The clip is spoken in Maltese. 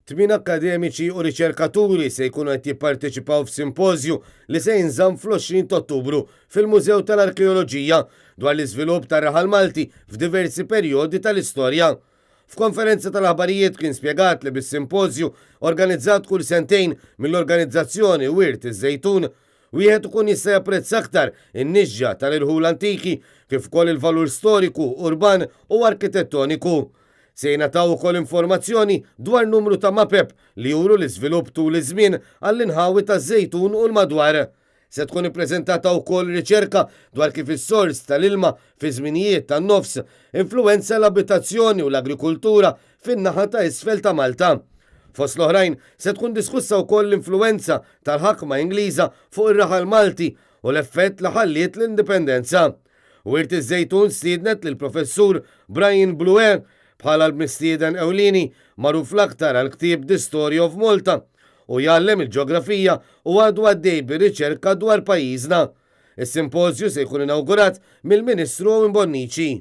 Tmien akkademiċi u riċerkaturi se jkunu qed jipparteċipaw f'simpożju li se jinżamm fl-20 ta' Ottubru fil-Mużew tal-Arkeoloġija dwar l-iżvilupp tar-raħal Malti f'diversi perjodi tal-istorja. F'konferenza tal-aħbarijiet kien spjegat li bis-simpożju organizzat kull sentejn mill-organizzazzjoni Wirt iż-Żejtun, wieħed ikun jista' japprezza aktar in-nisġa tal-irħul antiki kif ukoll il-valur storiku, urban u arkitettoniku. Se jingħataw ukoll informazzjoni dwar numru ta' mapep li juru l-iżvilupp tul iż-żmien għall-inħawi taż-Żejtun u l-madwar. Se tkun ippreżentata wkoll riċerka dwar kif is-sors tal-ilma fi żminijiet tan-nofs influwenza l-abitazzjoni u l-agrikultura fin-naħa ta' isfel ta' Malta. Fost l-oħrajn, se tkun diskussa wkoll l-influwenza tal-ħakma Ingliża fuq ir-raħal Malti u l-effett li ħalliet l-Indipendenza. Wirt iż-Żejtun stiednet lill-Professur Brian Blué bħala l-mistieden ewlieni, magħruf l-aktar għall-ktieb The Story of Malta. Hu jgħallem il-ġeografija u għadu għaddej bir-riċerka dwar pajjiżna. Is-simpożju se jkun inawgurat mill-Ministru Owen Bonnici.